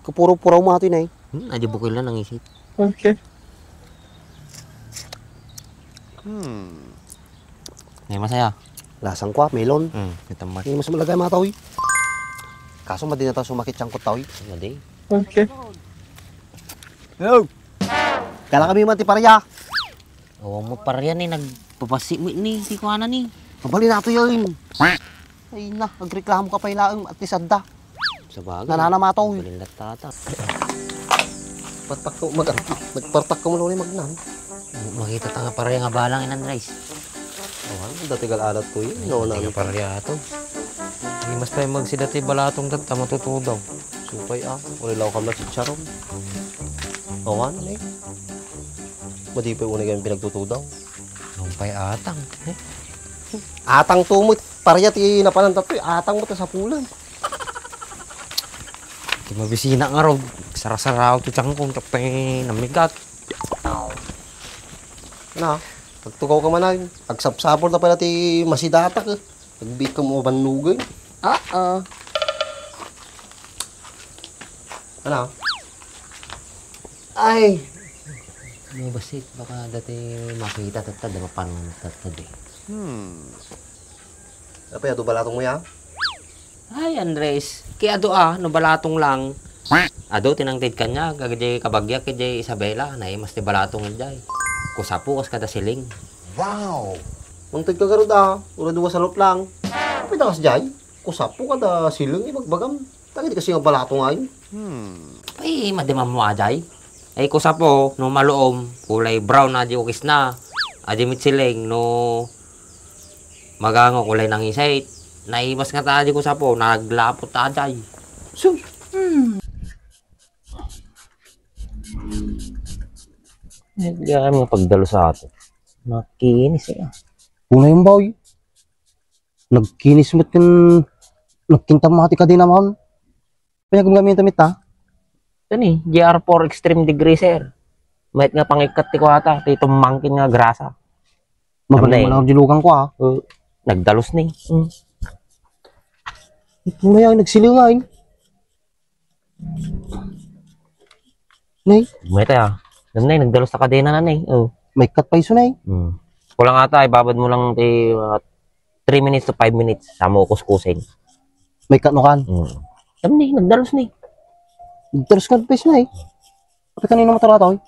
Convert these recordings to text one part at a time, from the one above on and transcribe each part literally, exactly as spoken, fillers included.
Kapuro-puraw mo atoy, nay. Hmm, adi bukil na nangisit. Okay. Hmm. Nay, masaya. Lasang kua, melon. Hmm, kita mat. Nay, mas malagay mata, oy. Kaso madi na ta sumakit sangkot ta, oy. Madi. Okay. Hello. Kala kami man ti paria. Awan mo paria ni, nagpapasi mo ni, ti kuana ni. Mabalin nato yun. Ay na, agreklamo ka pay laeng, at least adda. Sabagay. Nananamataw. Balin na tata. Partak ko, mag-, magpartak ko mo ni magnan. Makita ta nga paria nga balang inan rice. Awan, dati gal alat ko yun. Ay, no, dati na nga paria to. Di mas pay magsida ti balatong tatta, matutudaw. Supay, ah. Uli law kam na chicharon. Awan, eh. Madi pay unay kayong pinagtutudaw. Nung pay atang, eh. Atang to mo, paria ti napanan tatta, eh. Atang mo ta sa pulan. Ti mabisina nga rod, sarasaraw ti tiangko, tapay namigat. Na, agtukaw ka man ay. Agsapsapol ta pala ti masidatak, eh. Agbiit ka mo bannugan. Oo. Ano? Ay! Mabasit, baka dati makita tatta, da mapanon tatta di. Hmm. Apay, adu balatong mo ya? Ay, Andres, kay adu a, no balatong lang. Adu, tinangted kaniak, kagidi kabagyak, kidi Isabela, naimas ti balatong idiay. Kusapo, kas kada siling. Wow! Mangted ka garud a, ura dua salop lang. Apay da kasdiay? Kusapo kada siling, ibagbagam. Dagiti kasi nga balatong ay. Hmm. Ay, madiman mo ajay. Ay, kusapo, no maluom, kulay brown na di ukis na. Adi met siling, no magango, kulay nangisay. Naimas nga ta adi kusapo, naglapot ta ajay. Sus! Hmm. Ay, di kami nga pagdalo sa ato. Makinis eh. Una yung bawi. Nagkinis met ken nagkintamati kadi naman. Panyagum kami ita, mita? Kani, G R four Extreme Degreaser. Mayat nga pangikkat ti kuata, ti tumangkin nga grasa. Mabalin. Amnay. Mo lang dilugan ko, ah. Uh, nagdalus ni. Mm. Ito na yan, nagsilingan. Nay? Mayta, ah. Nay, nagdalus ta kadena na, nay. Oh. May cut pa iso, nay. Hmm. Kulang ata, ibabad mo lang ti, uh, three minutes to five minutes. Sa mo kuskusin. May cut no kan? Hmm. Dam ni, nagdalus ni. Nagdalus ka pa iso, nay. Pati kanino motor ato, eh?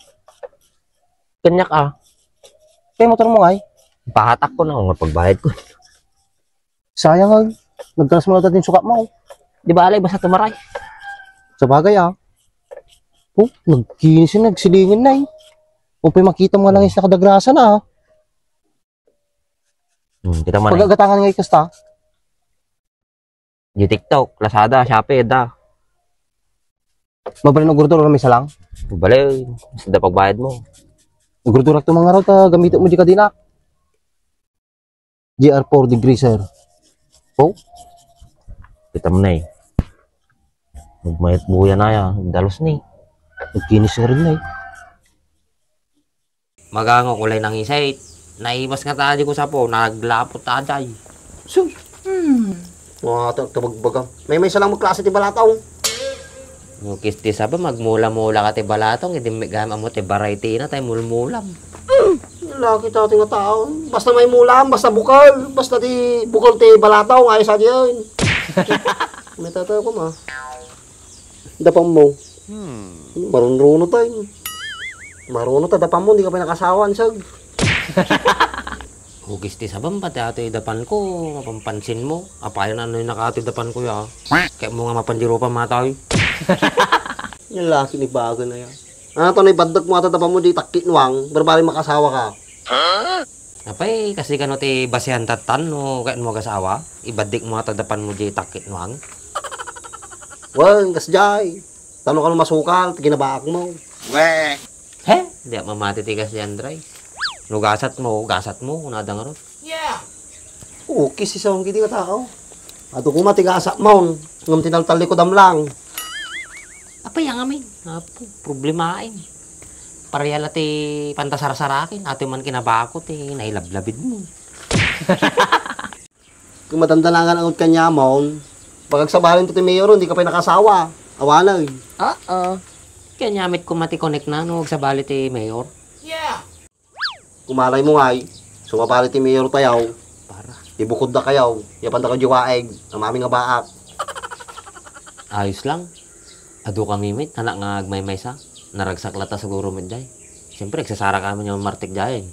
Kanyak, ah. Kaya motor mo, ay? Pahatak ko na, kung pagbayad ko. Sayang, ah. Nagkalas mo na dati yung sukat mo. Di ba, alay, basta tumaray? Sa bagay, ah. Oh, nagkinis yun, nagsilingan na, eh. Kung pa'y makita mo nga lang yung nakadagrasa na, ah. Hmm, kita mo na, eh. Pagagatangan nga ikasta. Di TikTok, Lazada, Shopee, da. Mabalin, ugurdur, may salang? Bale, basta da pagbayad mo. Ugurdur, ak tumangaraw, ta gamitin mo di kadina. G R four Degreaser. Oh? Kita mo na eh. Nagmayat buya na ya. Dalos ni. Nagkinis nga rin na eh. Magango, kulay nangisay. Naimas nga ta di ko sapo. Naglapot ta jay. Sus! Hmm. Mga ta-, tabagbaga. May, may salang magklase ti balataw. No, kisti saba, magmula-mula ka ti balatong, idi mi-, gam-, amo ti variety na, tay mulmulam. Lalaki ta ti nga tao. Basta may mulam, basta bukal, basta ti bukal ti balataw, nga isa diyan. May tatayo ko, ma. Dapang mo. Hmm. Marunruno tayo. Marunruno ta, dapang mo, hindi ka pa nakasawa, ansag. Hugis ti sabam, pati ato idapan ko, mapampansin mo. Apayan ano yung nakato idapan ko, ya. Kaya mo nga mapandirupan, matay. Yung laki ni bago na yan. Ano to, naibadak mo ata dapan mo di takki nuang, barbari makasawa ka. Apay, kasi kano ti basihan tattan no, kaya mo agasawa? Ibadik mo ata dapan mo di takki nuang? Wan, kasjay. Tano kano masukal, ti ginabaak mo. Weh. He? Di ak mamati ti kasjay, Andres. No gasat mo, gasat mo, kunada nga ron. Yeah. Okay, si Song, kiti nga tao. Ato kuma ti gasat mo, ngam tinaltalikod amlang. Apay, ang amin. Apo, problemain. Pareha la ti pantasarsarakin. Ato man kinabako ti nailablabid mo. Kung madandalangan ang kanya mo, pag agsabalin to ti mayor, hindi ka pa nakasawa. Awanen. Oo. Kanya met koma ti connect na no agsabali ti mayor. Yeah. Kumalay mo ngay, sumabali ti mayor tayaw. Para. Ti bukod da kayaw, yapan da kayo di waeg, amami nga baak. Ayos lang. Adu kami met, anak nga agmaymaysa. Naragsak lata siguro met jay. Siyempre, agsasara kami nga martik jay.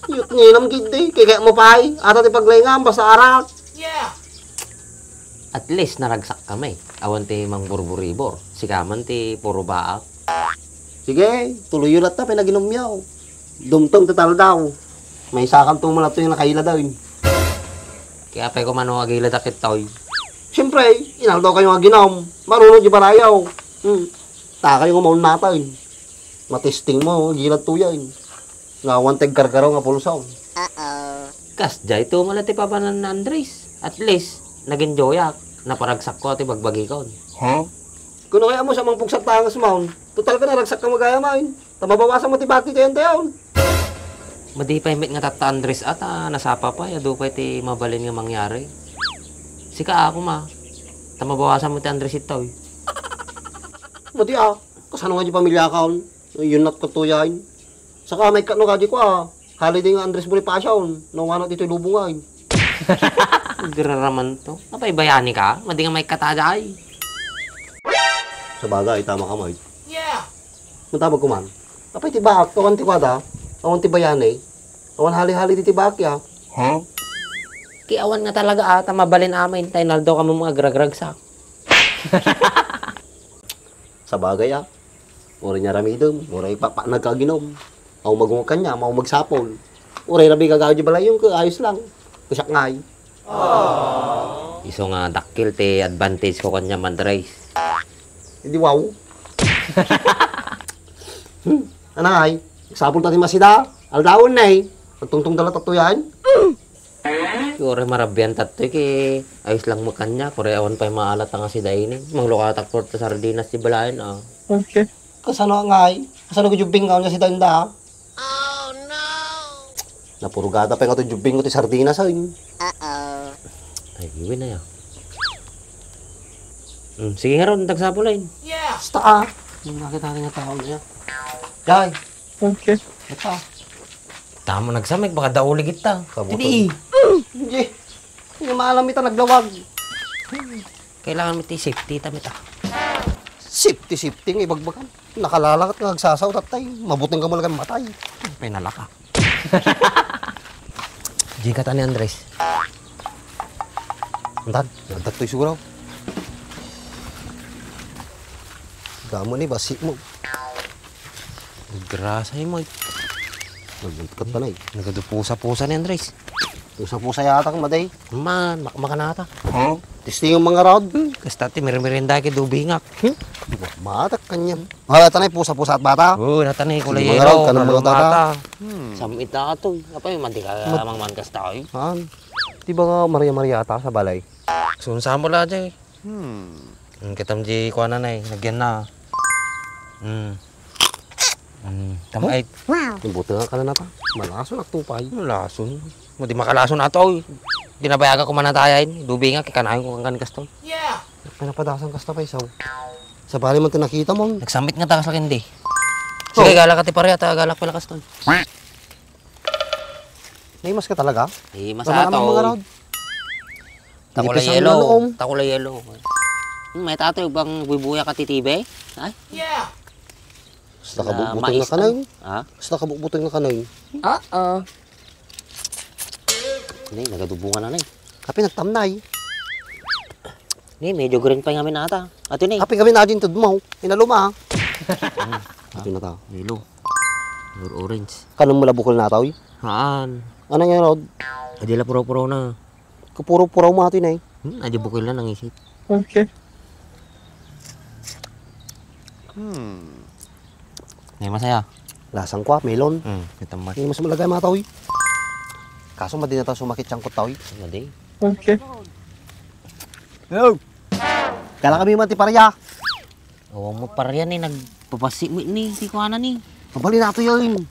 Yut nginam gid di, kaya mo pay, ata ti paglengam, basta arak. Yeah. At least, naragsak kami. Awan ti mangburburibor. Sikaman ti puro baak. Sige, tuloy yo latta, pinaginum yo. Dumteng ti taldaw. Maysakan to man latta yung nakaila daw, eh. Kaya pay kumano agila dakit tayo. Siyempre, inaldaw kayo nga ginam. Marunong di barayaw. Hmm. Ta kayo nga maunmata, eh. Matisting mo, agila tuya, eh. Nga awan ti aggargaraw nga pulsaw. Kas jay to man ti pabanan na Andres. At least, nag-enjoyak. Naparagsakko ti bagbagikon. Huh? Kuno kaya mo sa mangpugsak tangas maun. Total ka naragsak ka magayamain. Ta mabawasan mo ti bati tayo tayon. Madi pay met nga tatta Andres ata, nasapa pay, adu pay ti mabalin nga mangyari. Sika ako ma. Ta mabawasan mo ti Andres ito, eh. Madi ah, kasano nga di pamilya ka on? Yun nat katuyain. Saka may katno kadi ko ah. Holiday nga Andres Bonifacio, no, wano ditoy lubong ay. Graraman to. Napay bayani ka? Madi nga may katada ay. Sa bagay, tama ka, Mike. Yeah. Matabag ko man. Apay ti baak, awan ti kwada, awan ti bayani, awan hali-hali di ti baak ya. Huh? Ti awan nga talaga ata mabalin amin, tayo naldo kami mga agragragsak. Sa bagay ah. Uray nga ramidem, uray papanag ka aginom. Aw magungag kanya, aw magsapol. Uray rabi ka gawid di balayon ko, ayos lang. Kusak ngay. Isu nga dakkel ti advantage ko kanya, Madres. Idi wow. Hmm, anay, sapol ta ti masida. Aldawen ne. Agtungtong dala tatto yan. Kore marabian tattoy ki ayos lang mo kanya, kore awan pay maalat nga sida ini. Manglukatak for ta sardinas ti balayan, ah. Okay. Kasano ngay? Kasano ko jubbing nga nga sida inda? Oh no! Napurgada pa nga to jubbing ko ti sardinas, ay. Uh-oh. Ay, iwi na ya. Hmm, sige nga ron, tagsapulain. Yeah! Basta ah. Yung nakita nga tao niya. Jay, Okay. Ito. Tama nagsamig, baka dauli kita. Kabuto. Hindi. Hindi. Hindi maalam ita naglawag. Kailangan mo ti safety, tamita. Safety, safety, nga ibagbagan. Nakalalangat nga agsasaw, tatay. Mabuteng ka mo lang matay. Pinalaka. Di ka tani, Andres. Antan, nagdagtoy siguro. Damo ni, basi mo. Grasa mo. Nagbuntot ka na eh. Nagadupusa-pusa ni Andres. Pusa-pusa yata kang maday. Man, makmakanata. Huh? Testingan mga rod. Hmm, kasta ti merimerenda ki dubingak. Hmm? Matak kanya. Wala tanay pusa-pusa at bata. Oo, natanay kulay yellow, kanang mga bata. Hmm. Samit na ato. Apay, mantika mang man kasta, eh. Haan? Di ba nga Maria-Maria ata sa balay? Sunsamo la, Jay. Hmm. Hmm, kitam di kuana na eh, nagyan na. Hmm. Hmm, tamay. Wow. Yung buto nga ka na nata. Malason at tupay. Malason. Mo di makalason ato, oy. Ginabayaga ko manatayan. Dubi nga, kikanayon ko kang kastoy. Yeah. Pinapadasan kasta pa isaw. Sa bali man ti nakita mo. Nagsamit nga takas laki hindi. Sige, oh. Gala ka ti pare, ata galak pala kastoy. May mas ka talaga? May mas ato, mga oy. Rod. Takula yellow. Takula yellow. Hmm, may tato bang bubuya ka titibe? Ay? Yeah. Basta kabubutang na kanay. Ha? Basta kabubutang na kanay. Oo. Ni, nagadubungan na ni. Kape nagtamnay. Ni, medyo green pa yung amin ata. Ato ni. Kape kami na din tudmaw. Inaluma. Ato na ta. Yellow. Or orange. Kanang mula bukol na tao, eh? Haan. Ano nga, Rod? Adi la puro-puro na. Kapuro-puraw mo ato, inay. Hmm, adi bukol na nangisit. Okay. Hmm. Nay masaya. Lasang kwa, melon. Hmm, kita mo. Nay mas malagay mga tawi. Kaso madi na tao sumakit siyang kutawi. Madi. Okay. Hello. Kala kami man ti pareya. Awan mo pareya ni, nagpapasi mo ni, ti kuana ni. Mabali na to yun.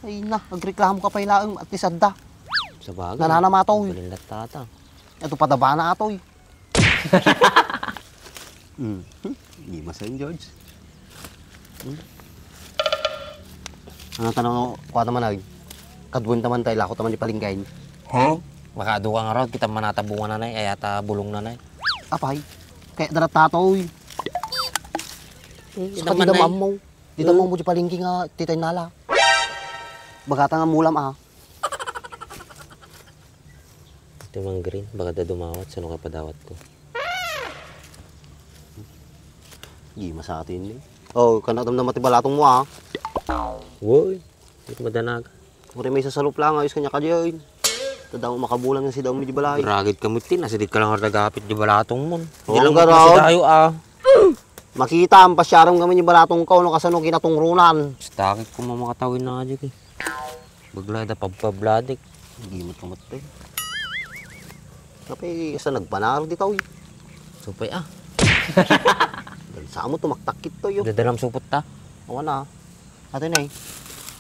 Ay na, agreklamo ka pa ilaeng, at least adda. Sa bagay. Nananama to, eh. Balindat tata. Ito padabana ato, eh. Hmm. Hmm. Di masen, George. Hmm. Ano tanong, kuha naman ay? Kadwan taman tayo, lako taman di palengke. Ha? Makaadu ka nga raw, kita manatabungan na nay, ay ata bulong na nay. Apay, kaya darat tatoy. Hmm, Sa kita man, nay. Mammo. Dita Hmm. mo di palengke nga, titay nala. Bagata nga mulam, ah. Ito mang green, baka da dumawat, sino ka padawat ko? Di masatin ni. Oh, kana damdama ti balatong mo, ah. Woy, di ko madanagan. Uri may sasalup lang, ayos kanya ka diyan. Tadamo makabulan nga si daw mo di balay. Ragid ka mo, Tin, nasidig ka lang nagapit di balatong mo. Oo, Di lang garaw. Kasi tayo, ah. Makita, ang pasyaram kami ni balatong ka, no, kasano kinatungronan. Sakit ko mamakatawin na aja, eh. Bagla da pabpabladik. Gimot-gimot, eh. Kapay, sa nagpanar di tao, eh. Supay, ah. Dan sa mo tumaktak kito, yo. Dadalam supot ta. Awan na. Ato na, eh.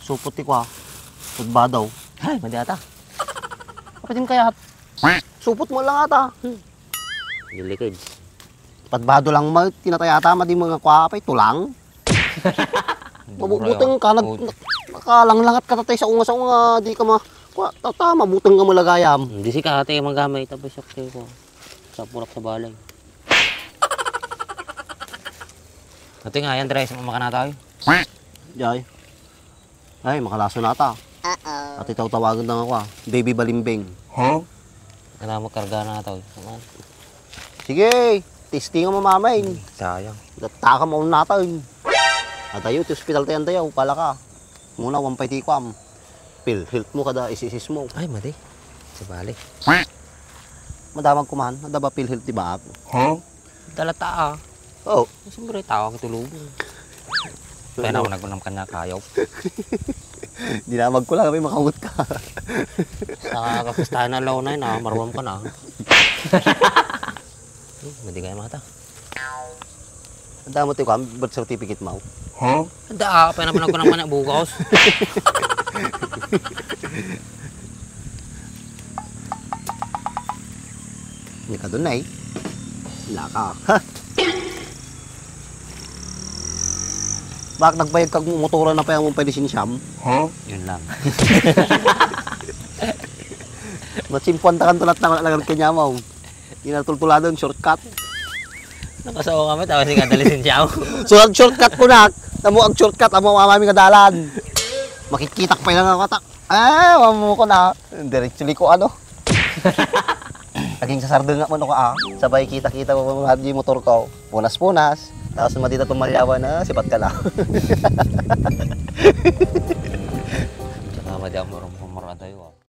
Supot ti kwa. Pagbadaw. Ay, madi ata. Kapay din kaya. Supot mo lang ata. Hmm. Delicate. Pagbado lang ma, tinatayata, madi mga kwa, pay, tulang. Mabubuteng ka, nag-, Oh. nak-, nakalanglangat ka tatay sa unga, sa unga, di ka ma-, kwa, tata, mabuteng ka malagayam. Hindi si kate magamay, tapos sakto ko. Sa pulak sa balay. Ate nga, yan, Dres, mamakana tayo. Jay. Ay, makalaso nata. Uh-oh. At itaw tawagan na ako, ah. Baby Balimbing. Huh? Kailangan magkarga na ito. Sige, testing mo mamay. Sayang. Dataka mo natin. At ayo, ti hospital tayo, tayo, pala ka. Muna, one five ti kuam. PhilHealth mo kada isisis mo. Ay, madi. Sabali. Madamag kuman, ada ba PhilHealth di ba? Huh? Dalata, ah. Oh. Siyempre, tao ka tulugan. Kaya na ako nagkunam kanya kayo. Dinamag ko lang, may makawit ka. Sa kapustahan na law na yun, ah, maruam ka na. Hmm, hindi kaya mata. Ang damo ti kuan, birth certificate mo. Huh? Ang daa, pa naman ako ng manak bukas. Hindi ka doon, eh. Wala ka. Ha? Bak, nagbayad kag motoran na pa yung pwede sinsyam? Huh? Yun lang. Matsimpuan ta kan tulat na lagar kanya mo. Inatultuladon, shortcut. Nakasawa kami, tapos yung kadali sinsyam. So, ang shortcut ko na. Tamo ang shortcut, amo mamami nga dalan. Makikita pa lang ako, tak. Ah, mamu ko na. Diretso liko, ano? Naging sasardeng nga mo, no, ka, ah. Sabay kita-kita mo, mga di motor ko. Punas-punas. Tapos madita tumalyawan na, sipat ka lang. Tsaka madya mo rin pumarada yun, ah.